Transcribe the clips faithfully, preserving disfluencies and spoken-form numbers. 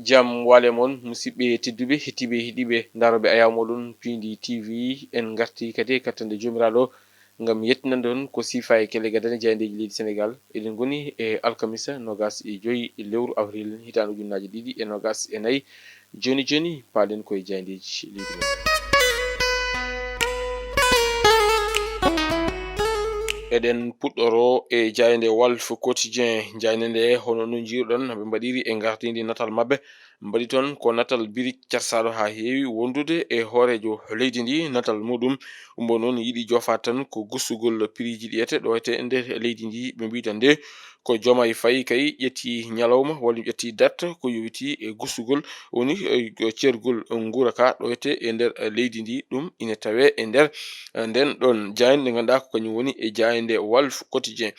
Jam waale mon, musidɓe tedduɓe, hettiiɓe, heɗiiɓe, ndaarooɓe ayaawo mooɗon Piindi T V. En ngartii kadi e kattande Joomiraaɗo ngam yettinande on ko siifa e kelle gadane jaayndeeji leydi Senegaal. Eɗen ngoni e alkamisa noogaas e joy lewru avril hitaande ujunnaaje ɗiɗi e noogaas e nayi. Jooni jooni, paaɗen ko e jaayndeeji leydi men. Eɗen puɗɗoro e jaaynde Walf Quotidien. Jaaynde nde, hono no njiiruɗon, ɓe mbaɗiri e ngardiindi natal maɓɓe. Mbaɗi toon ko natal birik carsaaɗo haa heewi wondude e hooreejo leydi ndi. Natal muɗum umbo noon yiɗi joofaade tan ko gustugol piriiji ɗi ete ɗo ete nder leydi ndi. Ɓe mbiyi tan nde ko Diomaye Faye kay ƴetti ñalawma, walla ƴetti date ko yowiti e gustugol, woni, eh, ceergol nguura ka ɗo ete e nder leydi ndi. Ɗum ine tawee e nder, eh, nden ɗon jaaynde nde ngannduɗaa ko kañum woni e jaaynde Walf Quotidien.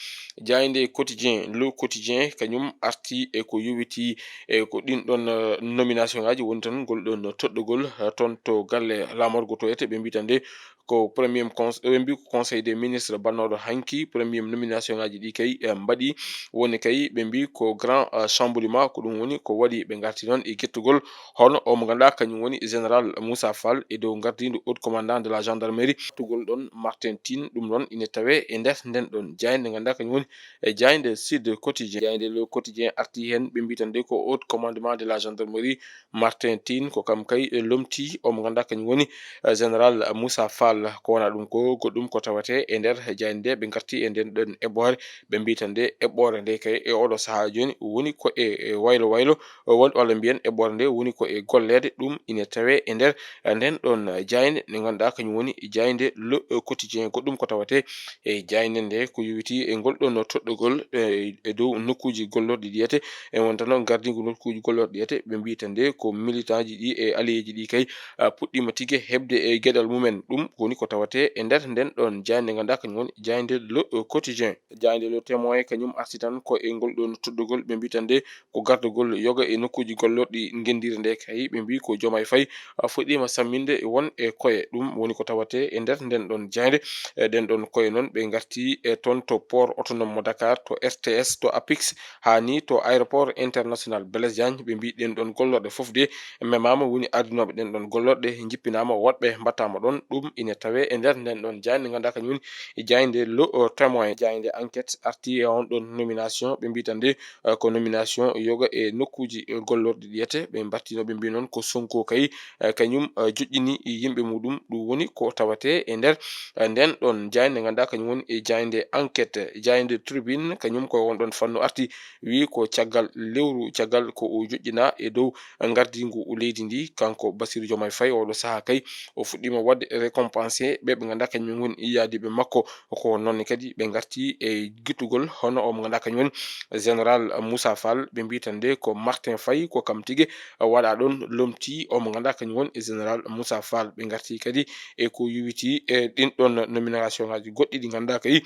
Jaaynde Quotidien, Le Quotidien, kañum arti e ko yowiti e ko ɗin ɗon, eh, nomination ngaji woni tan ngol ɗon toɗɗogol, eh, toon to galle laamorgo to ete. Ɓe mbiyi tan nde ko premier cons-, ɓe mbiyi ko Conseil des ministres bannooɗo hanki, premier nomination ngaji ɗi kay, eh, mbaɗi. Woni kay ɓe mbiyi ko grand, eh, chamboulement, ko ɗum woni ko waɗi ɓe ngarti noon e gettugol hono o mo ngannduɗaa kañum woni Général Moussa Fall e dow ngardiindu haut commandant de la gendarmerie. Tugol ɗon Martin Tine, ɗum ɗon ine tawee e nder nden ɗon jaaynde ngannduɗaa kañum woni e jaaynde Sud Quotidien. Jaaynde Le Quotidien arti heen, ɓe mbiyi tan nde ko haut commandement de la gendarmerie, Martin Tine, ko kam kay lomti o mo ngannduɗaa kañum woni, eh, Général Moussa Fall. Ko wona ɗum ko goɗɗum ko tawetee e nder jaaynde nde, ɓe ngarti e nden ɗon eɓɓoore, ɓe mbiyi tan nde eɓɓoore nde kay e oɗo sahaa jooni woni ko e, e waylo waylo, won-, walla mbiyen eɓɓoore nde woni ko e golleede, ɗum ine tawee e nder, eh, nden ɗon jaaynde nde ngannduɗaa kañum woni jaaynde Le Quotidien. Goɗɗum ko tawetee e jaaynde nde ko yowiti e ngol ɗon toɗɗogol, e, e dow nokkuuji gollorɗi ɗi ete, e won tan gardiigu nokkuuji gollorɗi ɗi ete, ɓe mbiyi tan nde ko militant ji ɗi e alliés ji ɗi kay, ah, puɗɗiima tigi heɓde e geɗal mumen. Ɗum woni ko tawetee e nder nden ɗon jaaynde ngannduɗaa kañum woni jaaynde Le Quotidien. Jaaynde Le Témoin kañum arti tan ko e ngol ɗon toɗɗogol, ɓe mbiyi tan nde ko gardagol yoga e nokkuuji gollorɗi ngenndire nde kay, ɓe mbiyi ko Diomaye Faye, ah, fuɗɗiima samminde won e koye. Ɗum woni ko tawetee e nder nden ɗon jaaynde. E ɗen ɗon koye noon, ɓe ngarti e toon to port autonome mo Dakar, to R T S, to APIX, haa ni to aéroport international Blaise Diagne. Ɓe mbiyi ɗen ɗon gollorɗe fof de memaama, woni ardinooɓe ɗen ɗon gollorɗe njippinaama, woɗɓe mbaɗtaama ɗon. Ɗum ine tawee e nder nden ɗon jaaynde, ngannduɗaa kañum woni jaaynde Le Témoin. Jaaynde Enquête arti e on ɗon nomination, ɓe mbiyi tan de, eh, ko nomination yoga e nokkuuji, eh, gollorɗi ɗi ete. Ɓe mbattiino, ɓe mbiyi noon ko Sonko kay, eh, kañum, eh, joƴƴini yimɓe muɗum. Ɗum woni ko tawetee e nder, eh, nden ɗon jaaynde, ngannduɗaa kañum woni e jaaynde Enquête. Jaaynde Tribune kañum ko on ɗon fannu arti, wiyi ko caggal lewru, caggal ko o joƴƴina e dow ngardiingu leydi ndi, kanko Bassirou Diomaye Faye, oɗo sahaa kay o fuɗɗiima waɗde récompensé ɓe ɓe ngannduɗaa kañum woni yaadiiɓe makko. Ko noon kadi ɓe ngarti e gittugol hono o mo ngannduɗaa kañum woni Général Moussa Fall. Ɓe mbiyi tan nde ko Martin Faye, ko kam tigi waɗa ɗon lomti o mo ngannduɗaa kañum woni Général Moussa Fall. Ɓe ngarti kadi e ko yowiti e ɗin ɗon nomination ngaji goɗɗi ɗi ngannduɗaa kay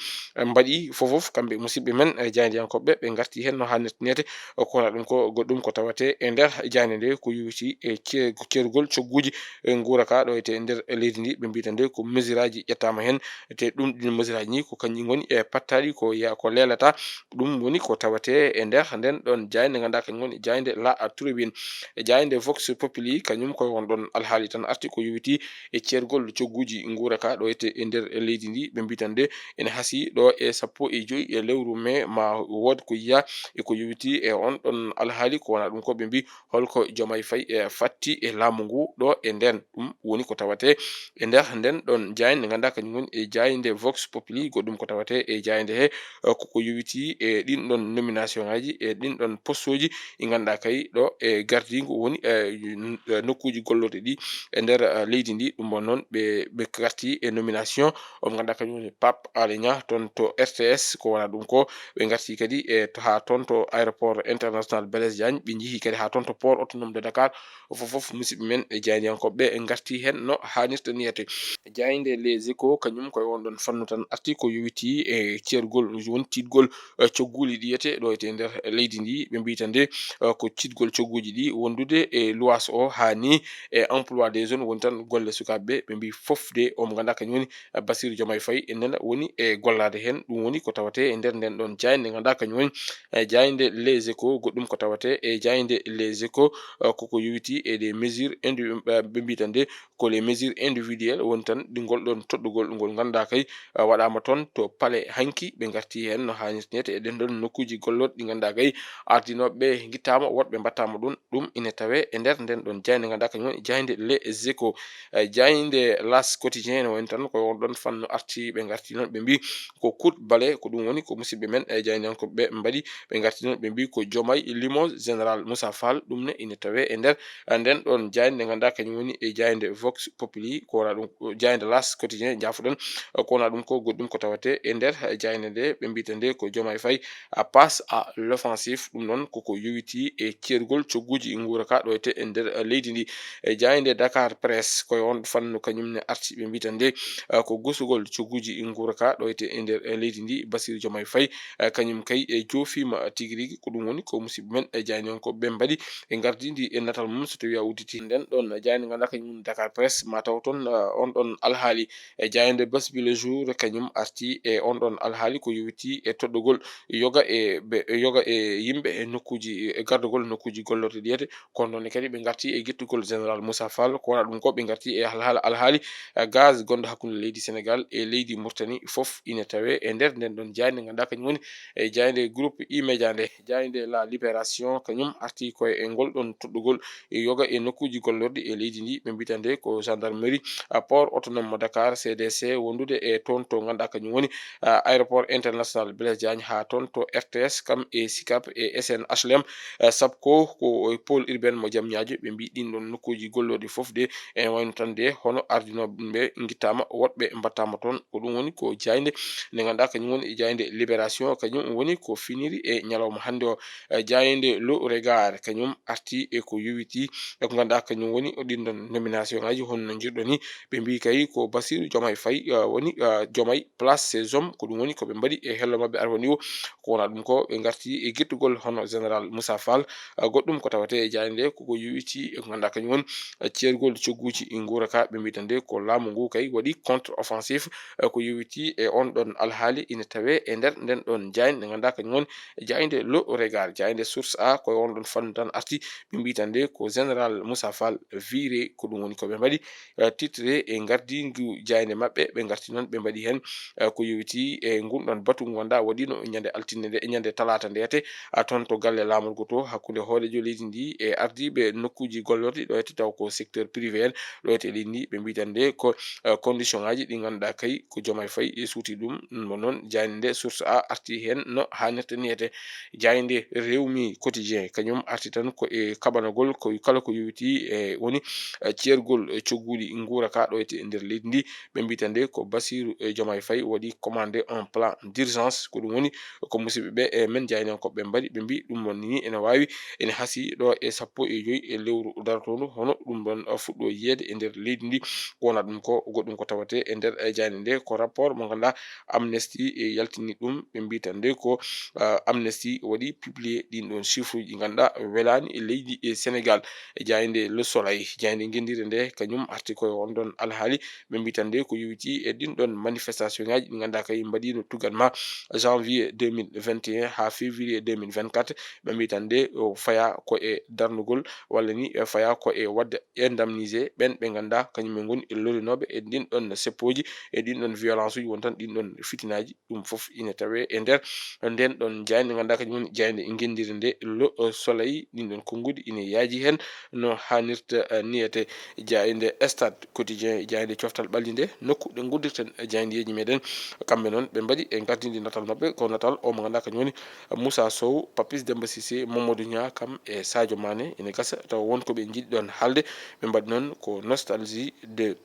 mbaɗi fofof kamɓe musidɓe men, eh, jaayndiyankooɓe ɓe ngarti heen no haannirta neede. Ko wona ɗum ko goɗɗum ko tawetee e nder jaaynde nde ko yowiti e ce-, ceergol cogguuji, eh, nguura ka ɗo ete e nder leydi ndi. Ɓe mbiyi tan nde ko mesure aji ƴettaama heen, te ɗum ɗin mesure aji ni ko kañum ngoni e pattaaɗi ko ya-, ko leelata. Ɗum woni ko tawetee e nder nden ɗon jaaynde ngannduɗaa kañum woni jaaynde La Tribune. E jaaynde Vox Populi kañum koye on ɗon alhaali tan arti ko yowiti e ceergol cogguuji nguura ka ɗo ete e nder leydi ndi. Ɓe mbiyi tan nde ene hasii ɗo e sappo e joy e lewru mai ma wood ko yiya e ko yowiti e on ɗon alhaali. Ko wona ɗum ko ɓe mbiyi holko Diomaye Faye, eh, fatti e laamu ngu ɗo e nden. Ɗum woni ko tawetee e nder nden ɗon jaaynde, ngannduɗaa kañum woni e jaaynde Vox Populi. Goɗɗum ko tawetee e jaaynde he, eh, koko yowiti e ɗin ɗon nomination ngaji e ɗin ɗon poste uji ɗi ngannduɗaa kay ɗo e gardiigu woni, eh, n-, eh, nokkuuji gollorɗi ɗi e nder, eh, leydi ndi. Ɗum ɗon noon ɓe, ɓe ngarti e nomination o mo ngannduɗaa kañum woni Pape Alé Niang toon to R T S. Ko wona ɗum ko ɓe ngarti kadi e to, haa toon to aéroport international Blaise Diagne, ɓe njehi kadi haa toon to port autonome de Dakar. Fof fof musidɓe men e jaayndiyankooɓe ɓe ngarti heen no haanirta ni ete. Jaaynde Les Échos, kañum koye on ɗon fannu tan arti ko yowiti e ceergol woni tiitgol, eh, cogguuli ɗi yiyete ɗo e nder leydi ndi. Ɓe mbiyi tan nde, eh, ko ciitgol cogguuji ɗi wondude e luwaas o haa ni e emploi des jeunes woni tan golle sukaaɓe ɓe. Ɓe mbiyi fof de omo ngannduɗaa kañum woni, eh, Bassirou Diomaye Faye enen woni e gollaade heen. Ɗum woni ko tawetee e nder nden ɗon jaaynde ngannduɗaa kañum woni, eh, jaaynde Les Échos. Goɗɗum ko tawetee e jaaynde Les Échos, eh, koko yowiti e des mesures indi-, eh, ɓe mbiyi tan nde ko les mesures individuelles woni tan ɗi ngol ɗon toɗɗugol ngol ngannduɗaa kay, eh, waɗaama toon to palais hanki. Ɓe ngarti heen no haanirta ni e ɗen ɗon nokkuuji gollorɗi ɗi ngannduɗaa kay ardinooɓe ɓe ngittaama, woɗɓe mbaɗtaama ɗum. Ɗum ine tawee e nder nden ɗon jaaynde ngannduɗaa kañum woni jaaynde Les Échos. Eh, jaaynde L'As Quotidien no woni tan ko on ɗon fannu arti ɓe ngarti noon ɓe mbiyi ko coup de balai, ko ɗum woni ko musidɓe men e jaayndiyankooɓe ɓe mbaɗi. Ɓe ngarti noon ɓe mbiyi ko Diomaye limoge général Moussa Fall. Ɗum ne ine tawee e nder, eh, nden ɗon jaaynde nde ngannduɗaa kañum woni e jaaynde Vox Populi, ko wona ɗum, jaaynde L'As Quotidien, jaafoɗon, eh, ko wona ɗum ko goɗɗum ko tawetee e nder, eh, jaaynde nde. Ɓe mbiyi tan nde ko Diomaye Faye, ah, passe à l'offensive. Ɗum noon koko yowiti e ceergol cogguuji nguura ka ɗo e te-, e nder, eh, leydi ndi. E jaaynde Dakar Presse koye on fannu kañum ne arti ɓe mbiyi tan nde, eh, ko gusugol cogguuji nguura ka ɗo e te-, e nder, eh, leydi ndi. Bassirou Diomaye Faye, eh, kañum kay e joofiima tigi rigi. Ko ɗum woni ko musidɓe men e jaayndiyankooɓe ɓe mbaɗi e ngardindi e natal mum so tawii a udditi nden ɗon jaaynde ngannduɗaa kañum Dakar Presse ma taw toon, eh, on ɗon alhaali. E jaaynde Bës Bi Le Jour kañum arti e on ɗon alhaali ko yowiti e toɗɗugol yoga e ɓe, yoga e yimɓe e nokkuuji, e gardagol nokkuuji gollorɗi ɗi yiyete. Kono noon kadi ɓe ngarti e gittugol général Moussa Fall, ko wona ɗum ko ɓe ngarti e alhaala, alhaali, eh, gaz gonɗo hakkunde leydi Sénégal e leydi Mauritanie fof ine tawee e nder nden ɗon jaaynde ngannduɗaa kañum woni e jaaynde groupe E-Media nde. Jaaynde La Libération kañum arti koye e ngol ɗon toɗɗugol e yoga e nokkuuji gollorɗi e leydi ndi. Ɓe mbiyi tan nde ko gendarmerie, ah, port autonome mo Dakar, C D C, wondude e toon to ngannduɗaa kañum woni, ah, aéroport international Blaise Diagne, haa toon to R T S, kam e Sicap e S N H L M, ah, SAPCO, ko e pôle urbain mo Diamniadio. Ɓe mbiyi ɗin ɗon nokkuuji gollorɗi fof de, e wayno tan de hono ardinooɓe ɓe ngittaama, woɗɓe mbaɗtaama toon. Ko ɗum woni ko jaaynde nde ngannduɗaa kañum woni jaaynde Libération, kañum woni ko finiri e ñalawma hannde o. Eh, jaaynde Le Regard kañum arti e ko yowiti e ko ngannduɗaa kañum woni ɗin ɗon nomination ngaji, hono no njirɗon ni. Ɓe mbiyi kay ko Bassirou Diomaye Faye, eh, woni, eh, Diomaye place ses hommes, ko ɗum woni ko ɓe mbaɗi e hello maɓɓe arwani o. Ko wona ɗum ko ɓe ngarti e gittugol hono général Moussa Fall. Eh, goɗɗum ko tawetee e jaaynde nde koko yowiti e ko ngannduɗaa kañum woni, eh, ceergol cogguuji nguura ka. Ɓe mbiyi tan nde ko laamu ngu kay waɗi contre offensive, eh, ko yowiti e on ɗon alhaali ine tawee e nder nden ɗon jaaynde nde ngannduɗaa kañum woni jaaynde Le Regard. Jaaynde Source A koye on ɗon fannu tan arti, ɓe mbiyi tan nde ko général Moussa Fall viré. Ko ɗum woni ko ɓe mbaɗi, eh, titre e ngardingu jaaynde maɓɓe. Ɓe ngarti noon ɓe mbaɗi heen, eh, ko yowiti e ngun ɗon batu ngu ngannduɗaa waɗiino ñande altine nde, ñande talaata nde yiyete, ah, toon to galle laamorgo to hakkunde hooreejo leydi ndi e ardiiɓe nokkuuji gollorɗi ɗo yiyete taw ko secteur privé en ɗo yiyete leydi ndi. Ɓe mbiyi tan nde ko, eh, condition ngaji ɗi ngannduɗaa kay ko Diomaye Faye e suuti ɗum. Mo noon jaaynde nde Source A arti heen no haanirta ni yiyete. Jaaynde Rewmi Quotidien kañum arti tan ko e kaɓanagol ko kala ko yowiti e woni, eh, ceergol, eh, cogguuli nguura ka ɗo yiyete e nder leydi ndi. Ɓe mbiyi tan nde ko Bassirou, eh, Diomaye Faye waɗi commandé un plan d'urgence. Ko ɗum woni ko musidɓe ɓe, eh, men jaayndiyankooɓe ɓe mbaɗi. Ɓe mbiyi ɗum noon ni ene waawi, ene hasii ɗo e sappo e joy e lewru darotoondu, hono ɗum ɗon, eh, fuɗɗo yiyeede e nder leydi ndi. Ko wona ɗum ko goɗɗum ko tawetee e nder, eh, jaaynde nde, ko rapport mo ngannduɗaa Amnesty, eh, yaltini ɗum. Ɓe mbiyi tan nde ko, ah, Amnesty waɗi publié ɗin ɗon chiffre uji ɗi ngannduɗaa welaani e leydi e Sénégal. E jaaynde Le Soleil, jaaynde ngenndire nde, kañum arti koye on ɗon alhaali. Ɓe mbiyi tan nde ko yowiti e ɗin ɗon manifestation ngaji ɗi ngannduɗaa kay mbaɗiino tugal ma janvier deux mille vingt et un haa février deux mille vingt-quatre. Ɓe mbiyi tan nde o faya ko e darnugol walla ni e faya ko e waɗde indemnisé ɓen ɓe ngannduɗaa kañum en ngoni e lorinooɓe e ɗin ɗon seppooji e ɗin ɗon violence uji, won tan ɗin ɗon fitinaaji. Ɗum fof ina tawee e nder nden ɗon jaaynde ngannduɗaa kañum woni jaaynde ngenndire nde Le Soleil. Ɗin ɗon konnguɗi ina yaaji heen no haanirta, eh, niyete. Jaaynde Stade Quotidien, jaaynde coftal ɓalli nde, nokku ɗe nguddirten jaayndeeji meɗen. Kamɓe noon ɓe mbaɗi e ngardindi natal maɓɓe, ko natal o mo ngannduɗaa kañum woni Moussa Sow, Papis Demba Cissé, Mamadou Niang, kam e Sadio Mané. Ina gasa taw won ko ɓe njiɗi ɗon haalde, ɓe mbaɗi noon ko nostalgie de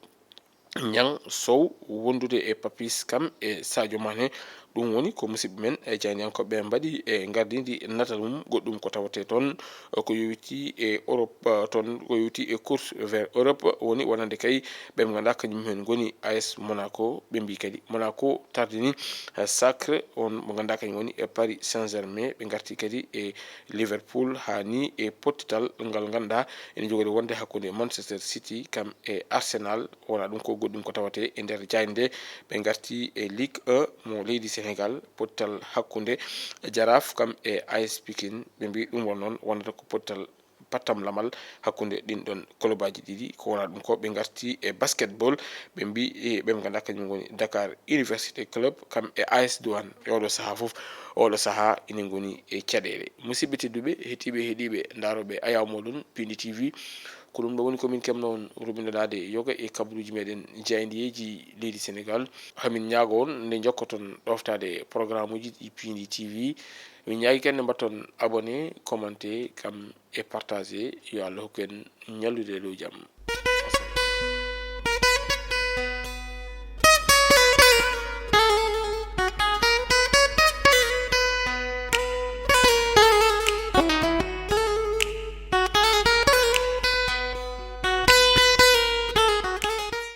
Niang Sow wondude e Papis kam e Sadio Mané. Ɗum woni ko musidɓe men e jaayndiyankooɓe ɓe mbaɗi e ngardiindi natal mum. Goɗɗum ko tawetee toon ko yowiti e Europe, toon ko yowiti e course vers Europe, woni wonande kay ɓe mo ngannduɗaa kañum en ngoni A S Monaco. Ɓe mbii kadi Monaco tardini Sacre on mo ngannduɗaa kañum woni e Paris Saint-Germain. Ɓe ngarti kadi e Liverpool haa ni e pottital ngal ngannduɗaa ene jogori wonde hakkunde Manchester City kam e Arsenal. Wonaa ɗum ko goɗɗum ko tawetee e nder jaaynde. Ɓe ngarti e Ligue un mo leydi Senegal, pottal hakkunde Jaraaf kam e A S Pikine. Ɓe mbii ɗum won noon wonata ko pottal pattam lamal hakkunde ɗin ɗon kolobaji ɗiɗi. Ko wonaa ɗum ko ɓe ngarti e basketball, ɓe mbii, e, ɓe ngannduɗaa kañum ngoni Dakar Université Club kam e A S Douane. E oɗo sahaa fof, oɗo sahaa ina ngoni e caɗeele. Musidɓe tedduɓe, heɗiiɓe, heɗiiɓe, ndarooɓe Ayaw mooɗon, Pindi T V. Ko ɗum ɗo woni ko min keɓno on ruminanaade yoga e kabaruuji meɗen jaayndiyeeji leydi Senegal. Hamin ñaago on nde jokkoton ɗoftaade programme uji ɗi Pindi T V. Min ñaagi kadi nde mbatton abonné, commenté, kam e partagé. Yo Allah hokku en ñallude e dow jam.